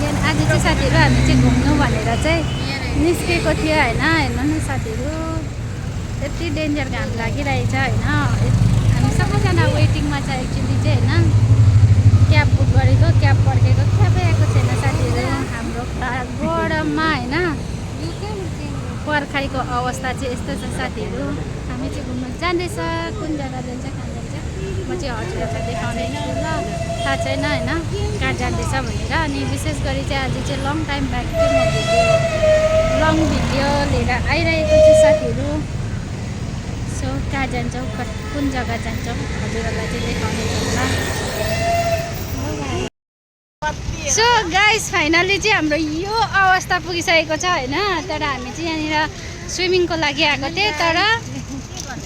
Again आज चाहिँ साथीहरू हामी चाहिँ घुम्नु भनेर चाहिँ निस्केको थियो होइन। हेर्नु न साथीहरू यति डेन्जर घाम लागिरहेछ होइन। हामी सबैजना वेटिङमा छ एक्चुअली चाहिँ होइन। क्याब बुक गरेको क्याब पर्खेको क्याबै आएको छैन साथीहरू। हाम्रो गरममा होइन पर्खाइको अवस्था चाहिँ यस्तो छ साथीहरू। हामी चाहिँ घुम्नु जाँदैछ, कुन जग्गा जान्छ कहाँ जान्छ म चाहिँ हजुरहरूलाई देखाउने छु ल। थाहा छैन होइन कहाँ जाँदैछ भनेर। अनि विशेष गरी चाहिँ आज चाहिँ लङ टाइम ब्याक चाहिँ म लङ भिडियो लिएर आइरहेको छु साथीहरू। सो कहाँ जान्छौँ कुन जग्गा जान्छौँ हजुरहरूलाई चाहिँ देखाउने छु ल। सो गाइस फाइनली चाहिँ हाम्रो यो अवस्था पुगिसकेको छ होइन। तर हामी चाहिँ यहाँनिर स्विमिङको लागि आएको थिएँ। तर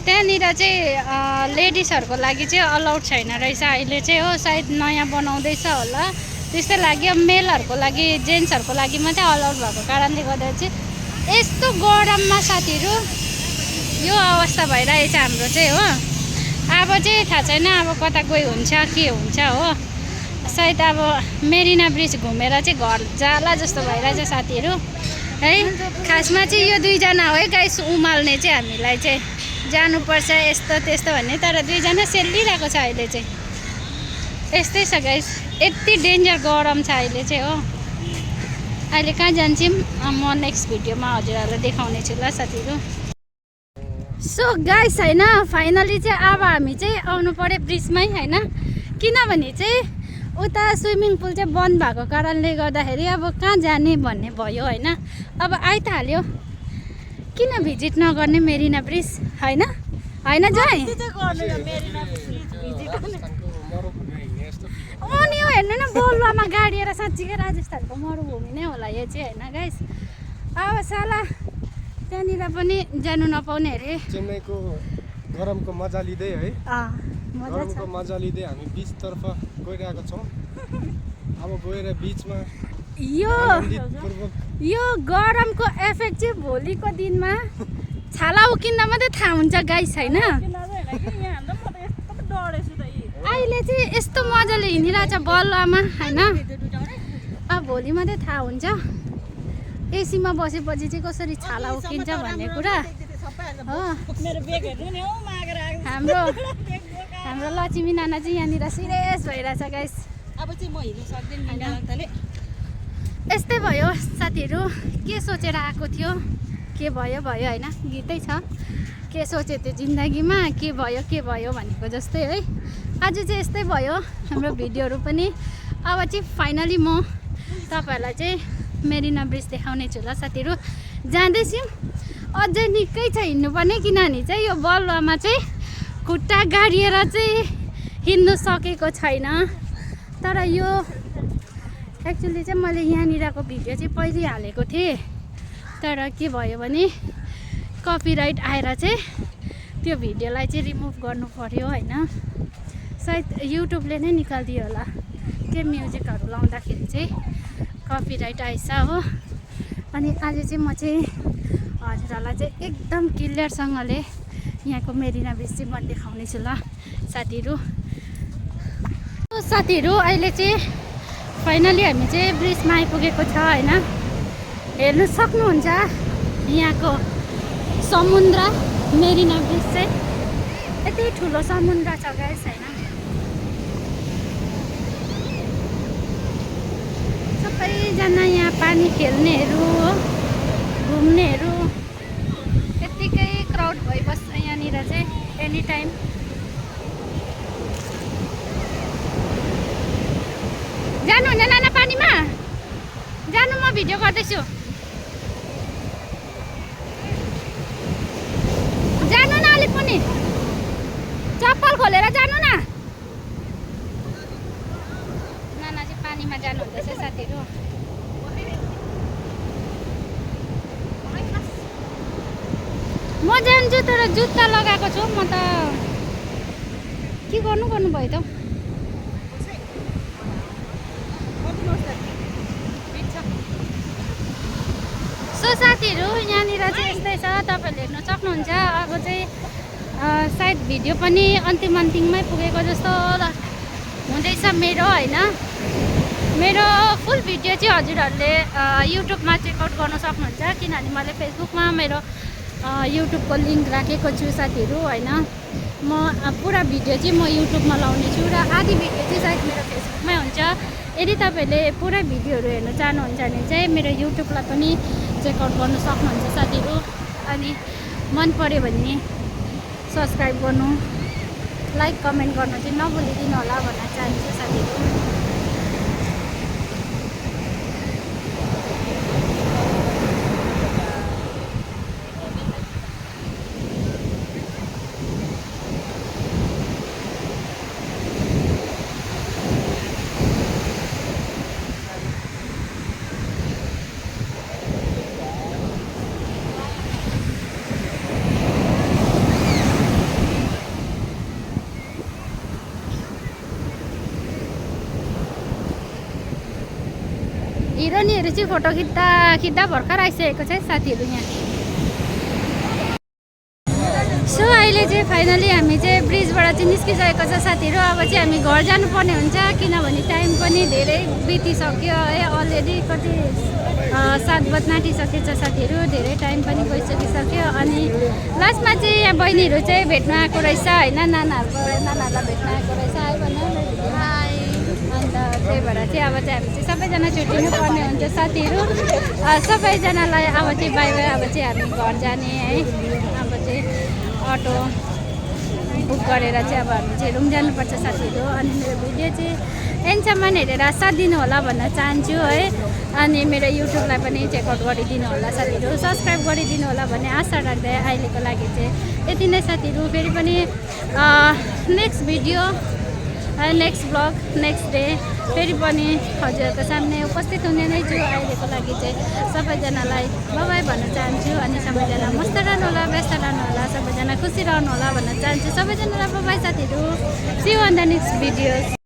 त्यहाँनिर चाहिँ लेडिजहरूको लागि चाहिँ अलाउड छैन रहेछ अहिले चाहिँ हो। सायद नयाँ बनाउँदैछ होला त्यस्तै लाग्यो। मेलहरूको लागि जेन्ट्सहरूको लागि मात्रै अलाउड भएको कारणले गर्दा चाहिँ यस्तो गरममा साथीहरू यो अवस्था भइरहेछ हाम्रो चाहिँ हो। अब चाहिँ थाहा छैन अब कता गइ हुन्छ के हुन्छ हो। सायद अब मेरिना ब्रिज घुमेर चाहिँ घर जाला जस्तो भइरहेछ साथीहरू है। खासमा चाहिँ यो दुईजना हो है गाइस उमाल्ने चाहिँ हामीलाई चाहिँ जानुपर्छ यस्तो त्यस्तो भन्ने। तर दुईजना सेलिरहेको छ अहिले चाहिँ यस्तै छ गाइस। यति डेन्जर गरम छ अहिले चाहिँ हो। अहिले कहाँ जान्छौँ म नेक्स्ट भिडियोमा हजुरहरूलाई देखाउने छु ल साथीहरू। सो गाइस होइन फाइनली चाहिँ अब हामी चाहिँ आउनु पऱ्यो ब्रिजमै होइन। किनभने चाहिँ उता स्विमिङ पुल चाहिँ बन्द भएको कारणले गर्दाखेरि अब कहाँ जाने भन्ने भयो होइन। अब आइ त हाल्यो किन भिजिट नगर्ने मेरिना ब्रिज होइन होइन जय अनि यो हेर्नु न बोलुवामा गाडिएर साँच्चीकै राजस्थानको मरुभूमि नै होला यो चाहिँ होइन गाइस। अब साला त्यहाँनिर पनि जानु नपाउने अरे। चेन्नईको गरमको मजा लिँदै है गरमको मजा लिँदै हामी बिचतर्फ गइरहेको छौँ। अब गएर बिचमा यो गरमको इफेक्ट चाहिँ भोलिको दिनमा छाला उकिँदा मात्रै थाहा हुन्छ गाइस होइन। अहिले चाहिँ यस्तो मजाले हिँडिरहेछ बलुवामा होइन। अब भोलि मात्रै थाहा हुन्छ एसीमा बसेपछि चाहिँ कसरी छाला उकिन्छ भन्ने कुरा हो। हाम्रो लक्ष्मी नाना चाहिँ यहाँनिर सिरियस भइरहेछ गाइस। अब चाहिँ म हिँड्नु सक्दैन यस्तै भयो साथीहरू। के सोचेर आएको थियो के भयो भयो होइन गीतै छ। के सोचे त्यो जिन्दगीमा के भयो भनेको जस्तै है। आज चाहिँ यस्तै भयो हाम्रो भिडियोहरू पनि। अब चाहिँ फाइनली म तपाईँहरूलाई चाहिँ मेरिना ब्रिज देखाउने छु ल साथीहरू। जाँदैछौँ अझै निकै छ हिँड्नुपर्ने किनभने चाहिँ यो बलुवामा चाहिँ खुट्टा गाडिएर चाहिँ हिँड्नु सकेको छैन। तर यो एक्चुअली चाहिँ मैले यहाँनिरको भिडियो चाहिँ पहिले हालेको थिएँ। तर के भयो भने कपिराइट आएर चाहिँ त्यो भिडियोलाई चाहिँ रिमुभ गर्नु पर्यो होइन। सायद युट्युबले नै निकालिदियो होला के म्युजिकहरू लाउँदाखेरि चाहिँ कपिराइट आएछ हो। अनि आज चाहिँ म चाहिँ हजुरहरूलाई चाहिँ एकदम क्लियरसँगले यहाँको मेरिना ब्रिज चाहिँ म देखाउने छु ल साथीहरू। साथीहरू अहिले चाहिँ फाइनली हामी चाहिँ ब्रिजमा आइपुगेको छ होइन। हेर्नु सक्नुहुन्छ यहाँको समुद्र मेरिना ब्रिज चाहिँ यति ठुलो समुद्र छ गाइस होइन। सबैजना यहाँ पानी खेल्नेहरू घुम्नेहरू यत्तिकै क्राउड भइबस्छ यहाँनिर चाहिँ एनी टाइम। जानु हुँदैन नाना पानीमा जानु म भिडियो गर्दैछु। जानु न अलिक पनि चप्पल खोलेर जानु न। नाना चाहिँ पानीमा जानु हुँदैछ साथीहरू। म जान्छु तर जुत्ता लगाएको छु म त के गर्नु भयो त। सो साथीहरू यहाँनिर चाहिँ यस्तै छ तपाईँहरूले हेर्न सक्नुहुन्छ। अब चाहिँ सायद भिडियो पनि अन्तिममै पुगेको जस्तो हुँदैछ मेरो होइन। मेरो फुल भिडियो चाहिँ हजुरहरूले युट्युबमा चेकआउट गर्न सक्नुहुन्छ किनभने मैले फेसबुकमा मेरो युट्युबको लिङ्क राखेको छु साथीहरू होइन म पुरा भिडियो चाहिँ म युट्युबमा लाउने छु र आधी भिडियो चाहिँ सायद मेरो फेसबुकमै हुन्छ यदि तपाईँहरूले पुरा भिडियोहरू हेर्न चाहनुहुन्छ भने चाहिँ मेरो युट्युबलाई पनि चेकआउट गर्नु सक्नुहुन्छ साथीहरू अनि मन पऱ्यो भने सब्सक्राइब गर्नु लाइक कमेन्ट गर्नु चाहिँ नभुलिदिनु होला भन्न चाहन्छु साथीहरू हिरोनीहरू चाहिँ फोटो खिच्दा भर्खर आइसकेको छ साथीहरू यहाँ सो अहिले चाहिँ फाइनली हामी चाहिँ ब्रिजबाट चाहिँ निस्किसकेको छ साथीहरू अब चाहिँ हामी घर जानुपर्ने हुन्छ किनभने टाइम पनि धेरै बितिसक्यो है अलरेडी कति 7 बज्न आँटिसकेको छ साथीहरू धेरै टाइम पनि गइसकिसक्यो अनि लास्टमा चाहिँ यहाँ बहिनीहरू चाहिँ भेट्न आएको रहेछ होइन नानाहरूलाई भेट्न आएको रहेछ है भन्नु अन्त त्यही भएर चाहिँ अब चाहिँ हामी चाहिँ सबैजना छुट्टिनु पर्ने हुन्छ साथीहरू सबैजनालाई अब चाहिँ बाई बाई अब चाहिँ हामी घर जाने है अब चाहिँ अटो बुक गरेर चाहिँ अब हामी चाहिँ रुम जानुपर्छ साथीहरू अनि मेरो भिडियो चाहिँ एन्डसम्म हेरेर साथ दिनु होला भन्न चाहन्छु है अनि मेरो युट्युबलाई पनि चेकआउट गरिदिनु होला साथीहरू सब्सक्राइब गरिदिनु होला भन्ने आशा राख्दै अहिलेको लागि चाहिँ यति नै साथीहरू फेरि पनि next video next blog next day फेरि पनि हजुरहरूको सामने उपस्थित हुने नै छु अहिलेको लागि चाहिँ सबैजनालाई बाई भन्न चाहन्छु अनि सबैजना मस्त रहनु होला व्यस्त रहनु होला सबैजना खुसी रहनु होला भन्न चाहन्छु सबैजनालाई बाई साथीहरू see you on the next videos